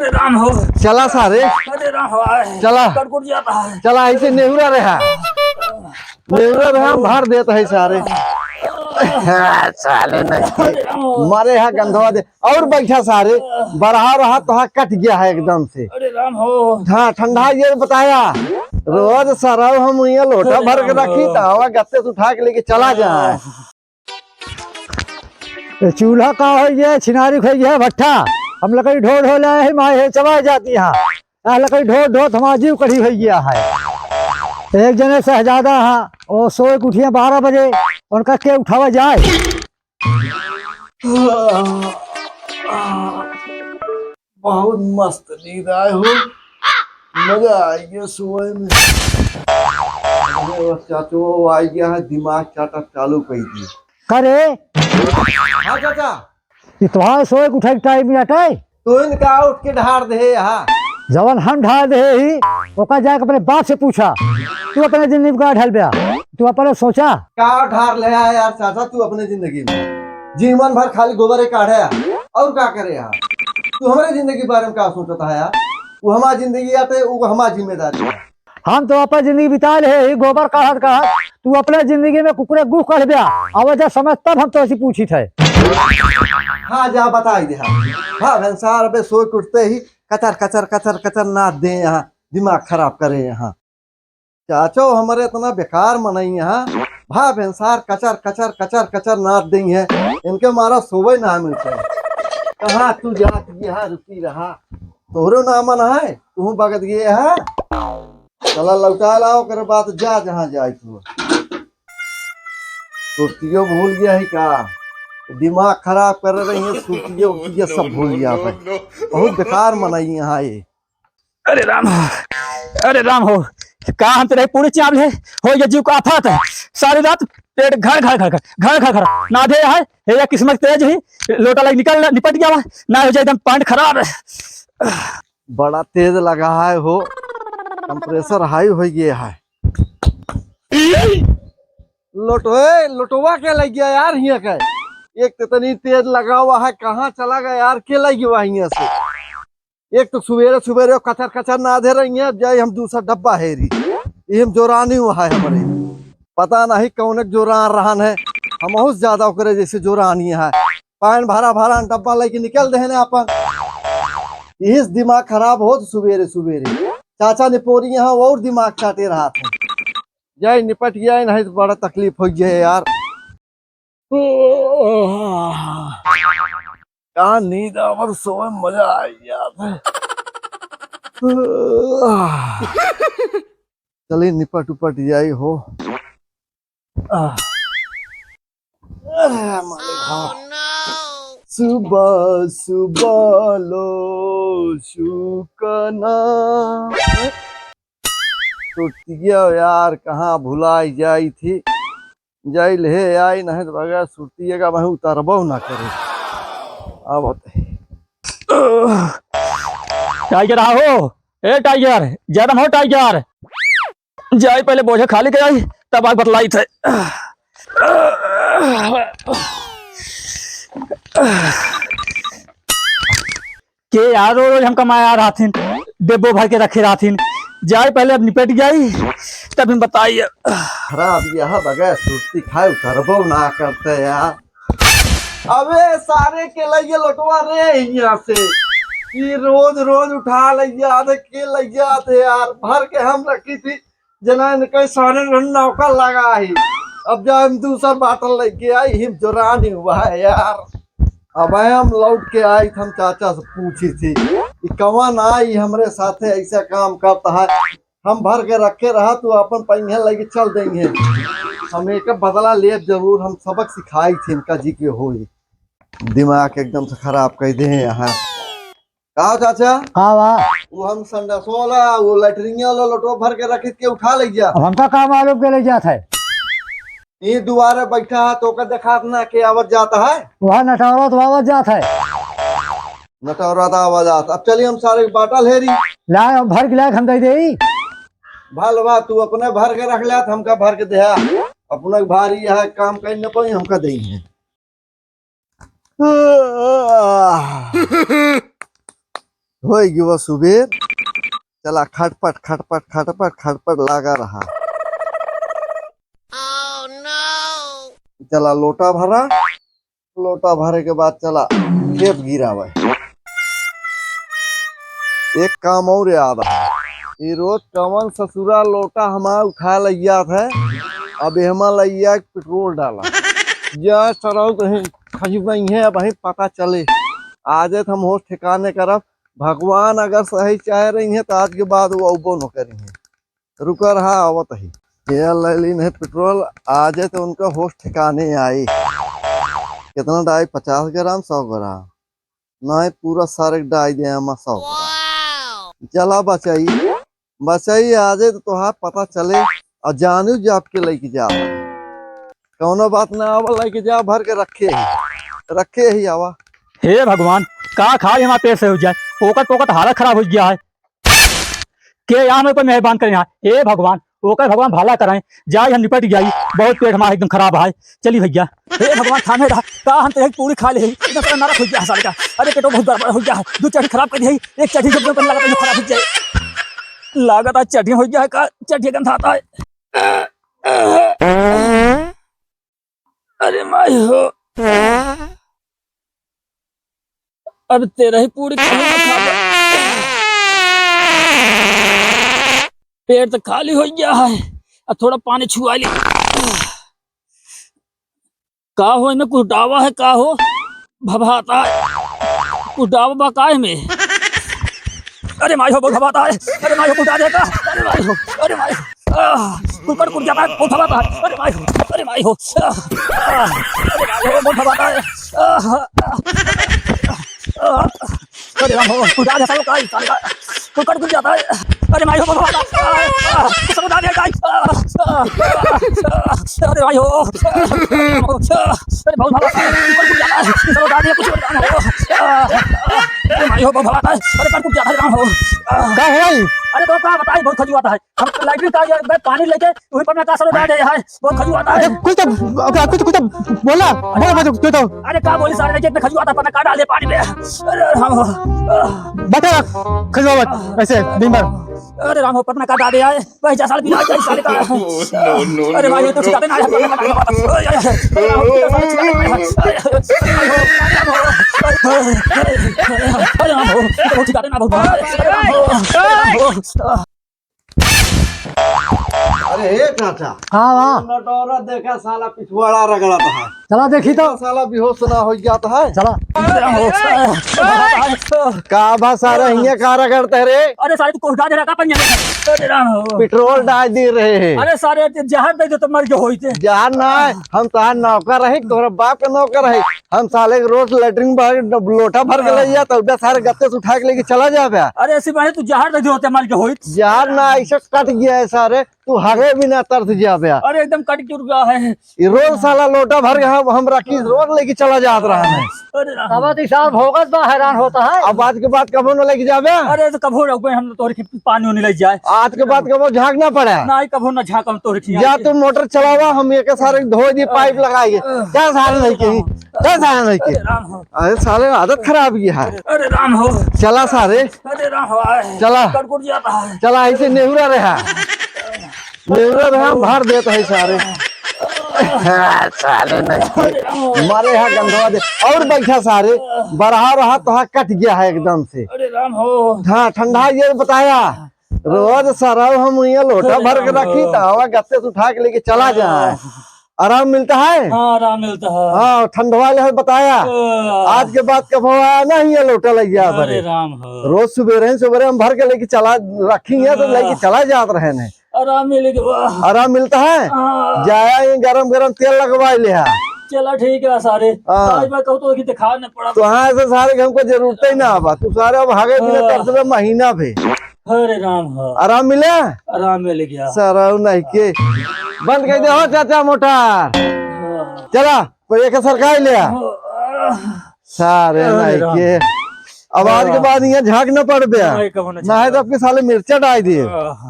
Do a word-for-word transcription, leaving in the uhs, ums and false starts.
अरे राम हो। चला सारे। अरे राम हो, आए। चला। कटकुट जाता है। चला, ऐसे नेहुरा रहा। नेहुरा रहा, हम भर देत है सारे। साले नहीं। अरे राम हो। मारे हा गंधवा दे। और बैठा सारे। बढ़ा रहा तो हा कट गया है एकदम से। अरे राम हो। हाँ, ठंडा ये बताया। रोज सरऊ हम ये लोटा भर के रखी, तो हवा गत्ते से उठा के लेके चला जाए। ये चूल्हा का होइ गया, छिनारी होइ गया भट्ठा। हम लकड़ी ढो ढो लाए हैं, माए है चबाए जाती यहाँ। आ लकड़ी ढो ढो हमारा जीव कढ़ी होइ गया है। एक जने शहजादा हाँ, वो सोए के उठिया बारह बजे, उनका के उठावा जाए? बहुत मस्त नींद आए हो, मजा आ गया सोए में। अरे, चाचो आ गया है, दिमाग चाटा चालू कर दिए। का रे? हाँ चाचा। ये तुम्हारे सोए के उठे के टाइम में अटे? तो इनका उठ के ढार दे यहाँ। जवन हम ढार दे ही, ओका जाके अपने बाप से पूछा। तू अपने जिंदगी का ढाल बया, तू अपने सोचा। का ढार ले आया यार चाचा तू अपने जिंदगी में? जीवन भर खाली गोबरे काढ़े आ, और का करे आ? तू हमरे जिंदगी के बारे में का सोचत है यार? वो हमार जिंदगी आते, वो हमार जिम्मेदारी है। हम तो अपन जिंदगी बिता ले ही गोबर काढ़त काढ़त, तू अपने जिंदगी में कुकुरे गुह काढ़ ब्या। अब जब समय तब हम तोसे पूछित है। हाँ जा बताई दे हाँ। हाँ भैंसार अबे सोए के उठते ही कचर कचर कचर कचर नाद दे यहाँ, दिमाग खराब करे यहाँ। चाचो हमरे इतना बेकार मनई हैं, भा भेंसार कचर कचर कचर कचर नाद देइहैं, इनके मारा सोवे ना मिलते। कहाँ तू जात यहाँ रुकी रहा, तोहरो ना मन है, तू बगत गए है। चला लौटा लाओ, ओकरे बाद जा जहाँ जाए तू। सुरतियो भूल गया है का? दिमाग खराब कर रही है, सुरतियो उरतियो सब भूल गया है। बहुत बेकार मनई यहाँ ये। अरे राम हो, अरे राम हो, का हम तेरे पूरी चावल है, हो ये जीव का आफत है। सारी रात पेट घर घर घर घर घर घर घर नाधे है। हे या किस्मत तेज ही, लोटा लग निकल निपट गया, ना हो जाए एकदम पांड खराब है। बड़ा तेज लगा है हो, टेम्परेचर हाई हो गया है। लोटो, ए, लोटवा के लग गया यार हियाँ का? एक तो इतनी तेज लगा हुआ है, कहाँ चला गया यार, के लग गया हियाँ से? एक तो सुबेरे सुबेरे कचर कचर नाधे रही है, अब जाई हम दूसरा डब्बा हेरी। इहम जोरानी हुआ है हमरे। पता नहीं कौन एक जोरान रहन है, हमहू ज्यादा ओकरे जैसे जोरानी है। पान भरा भरा डब्बा लेके निकल देहने अपन। इस दिमाग खराब होत सुबेरे सुबेरे। चाचा ने पोरी यहाँ और दिमाग चाटे रहा था। जाई निपट गया, नहीं तो बड़ा तकलीफ हो गया यार। का नींद आवत, सोए में मजा आ गया था। चली निपट उपट जाई हो। आह। आह, मालिक, हाँ। सुबह सुबह लो सुकना। सुरतिया यार कहाँ भुलाई जाई थी, जाई ले आई, नहीं तो बगैर सुरतिया का मैं उतरबो ना करे। अब होते। टाइगर आहो, ए टाइगर, जरम हो टाइगर, जाई पहले बोझा खाली कराई, तब आग बतलाई थे। के यार, रोज रोज हम कमाए आ रहथिन, डेब्बो भर के रखे रहथिन। जाए पहले अब निपट जाई, तब हम बताई। खराब यह बगैर सुरती खाए उतरबो ना करते यार। अबे सारे के लइया लोटवा रे यहाँ से, ई रोज रोज उठा लइया आते, के लइया आते यार, भर के हम रखी थी। जना इनके सारे रन नौका लगा ही। अब जा हम दूसर बाटल लेके आई, हिम जोरान ही हुआ है यार। अब हम लौट के आई, हम चाचा से पूछी थी, "ई कवन आई हमरे साथे ऐसा काम करता है? हम भर के रखे रहा, तू अपन पहिया लेके चल देंगे।" हम एक बदला लेब जरूर, हम सबक सिखाई थी इनका जी के होई। दिमाग एकदम से खराब कर दे हैं यहाँ। का हो चाचा? का बा? वो हम संडासो वाला, वो लैट्रिन वाला लोटो भर के रखित के उठा ले गया। अब हमका का मालूम के ले जात है? ये दुआरे बैठा है तो ओकर देखात ना के आवत जात है। वहाँ नटौरा तो आवत जात है। नटौरा तो आवत जात। अब चलिए हम सारे के बाटल हेरी। लाए हम भर के लाए हम दे देई। भल बा, तू अपने भर के रख ले, हमका भर के दे। अपना भारी यहाँ काम कर न पाई, हमका दे है। आह। होइ गवा सुबेर, चला खटपट, खटपट, खटपट, खटपट लागा रहा। चला लोटा भरा, लोटा भरे के बाद चला खेत गिरावे। एक काम और याद है, ई रोज कवन ससुरा लोटा हमार उठा लइयात है, अब एहमा लइया के पेट्रोल डाला। जा सरऊ कहीं खजुबई है, अब वहीं पता चले। आजे तो हम होश ठिकाने करब, भगवान अगर सही चाह रही है तो आज के बाद वो अउबो न करी है। रुका रहा, आवत ही। ये ले लीन है पेट्रोल, आजे तो उनका होश ठिकाने आई। कितना डाई? पचास ग्राम, सौ ग्राम? नहीं, पूरा सारे डाई दे हम सौ ग्राम। चला बचाई, बचाई, आजे तो तोहार पता चले और जानू जाप के लेके जा। कौनो बात ना, आवा लेके जा, भर के रखे ही, रखे ही आवा। हे भगवान, का खाई हमार पेट से हो जाए, पोकत पोकत हालत खराब हो गया है। के यहाँ में कोई मेहरबान करे यहाँ। हे भगवान, ओकर भगवान भला कराए, जाई हम निपट जाई, बहुत पेट हमार एकदम खराब है। चली भैया, हे भगवान थामे रहा, का हम तो एक पूरी खा ले, इतना सारा नरक हो गया है साले का। अरे पेटो बहुत गड़बड़ हो गया है, दो चटनी खराब कर दी है, एक चटनी जब जब लगा तो खराब हो जाए, लागत है चटनी हो गया है का, चटनी गंधाता है। अरे माई हो, अब तेरह ही पूरी खाऊंगा, खाऊंगा। पेट तो खाली हो गया है, अब थोड़ा पानी छुआ ले। का हो, इनमें कुछ डावा है का हो? भभाता है। कुछ डावा बा का इनमें? अरे माई हो, बहुत भभाता है। अरे माई हो, कुछ डावा है का? अरे माई हो, अरे माई हो। आह, कुकड़ कुड़ जाता है, बहुत भभाता है। अरे माई हो, अरे माई हो। आह, आह, अरे माई हो, बहुत भभाता है। आह, आह, आह। अरे राम हो, कुछ आ जाता है, काई, काई, काई। कुकड़ कुड़ जाता है। अरे माई हो, बहुत भभाता है। आह, आह, सब उठा दिया, काई। आह, आह, आह, अरे माई हो। अरे बहुत भभाता है, कुकड़ कुड़ जाता है। सब उठा दिया, कुछ और काम हो। आह, आह, अरे माई हो, बहुत भभाता है। अरे कुकड़ कुड़ जाता है, राम हो। आह। का है भाई? अरे तो का बताई, बहुत खजुआता है। हम लैट्रिन का ये बे पानी लेके वहीं पर मैं का सरो डाल दे है, बहुत खजुआता है। अच्छा, कुछ तो, अच्छा, कुछ, कुछ तो बोला, बोला, बोला, कुछ तो। अरे का बोली सारे, लेके इतना खजुआता, पर मैं का डाल दे पानी में। अरे राम हो। बैठा रख, खजुआ मत, ऐसे दिन भर। अरे राम हो, पटना का डाल दे है, भाई जा साले बिना जाए साले का। No, no, अरे भाई, ये तो no, no। छिटाते ना है, पटना का डाल दे। अरे राम हो, ये तो साले छिटाते ना है। अरे राम हो, ये तो बहुत छिटाते ना बहुत। अरे राम हो, अरे राम हो। अरे हे चाचा, हाँ, हाँ। नटोरा देखा साला पिछवाड़ा रगड़त है। चला देखी तो। साला बेहोश ना हो जात है। चला। का बा सारे हियाँ का रगड़त है रे? अरे सारे तू कोहटा दे रहा का पंजा में? अरे राम हो। पेट्रोल डाल दे रहे हैं। अरे सारे ते जहर दे दे तो मर के होई ते। जहर ना है, हम तोहार नौकर रही, तोहरा बाप का नौकर रही। हम साले के रोज लेटरिन भर, लोटा भर के ले जात, उधर सारे गत्ते से उठा के लेके चला जाबे। अरे ऐसी बात है, तू जहर दे दे होते मर के होई। जहर ना, ऐसे कट गया है सारे, तू हगे भी ना तरस जाबे। अरे एकदम कट चुर गया है। ये रोज साला लोटा भर के हम, हम रखी, रोज लेके चला जात रहा है। अरे राम। अब तो साहब भोगत बा, हैरान होता है। अब आज के बाद कबो न लेके जाबे। अरे तो कबो रखबे हम तोहरे के पानी उनी ले जाए। आज के बाद कबो झाँक ना पड़े। नहीं, कबो ना झाँक हम तोहरे के। जा तू मोटर चलावा, हम एक सारे धो दी पाइप लगाएंगे। जा सारे नहीं कहीं, जा सारे नहीं अरे कहीं। राम हो। अरे साले आदत खराब ये है। अरे राम हो। चला सारे। अरे राम हो, आए। चला। कटकुट जाता है। चला, ऐसे नेहुरा रहा। नेहुरा रहा, भर देत है सारे। हाँ, साले नहीं। अरे राम हो। मारे हा गंधवा दे। और बैठा सारे। बरहा रहा तो हा कट गया है एकदम से। अरे राम हो। हाँ, ठंडा ये बताया। रोज सरऊ हम ये लोटा अरे भर के राम रखी, हो। तो हवा गत्ते से उठा के लेके चला जाए। आराम मिलता है? हाँ, आराम मिलता है। हाँ, ठंडवा ले बताया। हाँ। आज के बाद कबो आया नहीं ये लोटा लग गया अरे भरे। राम हो। रोज सुबेरे ही सुबेरे हम भर के लेके चला रखी है, तो हाँ। लेके चला जात रहे ने। आराम मिल गया। आराम मिलता है? हाँ। जाया ये गरम गरम तेल लगवा ले है। चला ठीक है सारे। हाँ। आज मैं कहूँ तो कि दिखा न पड़ा। तो हाँ, ऐसे सारे के हमको जरूरत ही ना बा। तू सारे अब हागे बिना हाँ। तरसबे महीना भे। अरे राम हो। आराम मिले? आराम मिल गया। सरऊ नहीं के। बंद कर दे हो चाचा मोटर। हाँ। चला, पर एक सरकाई ले आ। हाँ। सारे अरे नहीं राम। के। अब आज के बाद यहाँ झाँक न पड़बे। नहीं, कबो न ना है तो झाँक। आपके साले मिर्चा डाल दिए। हाँ।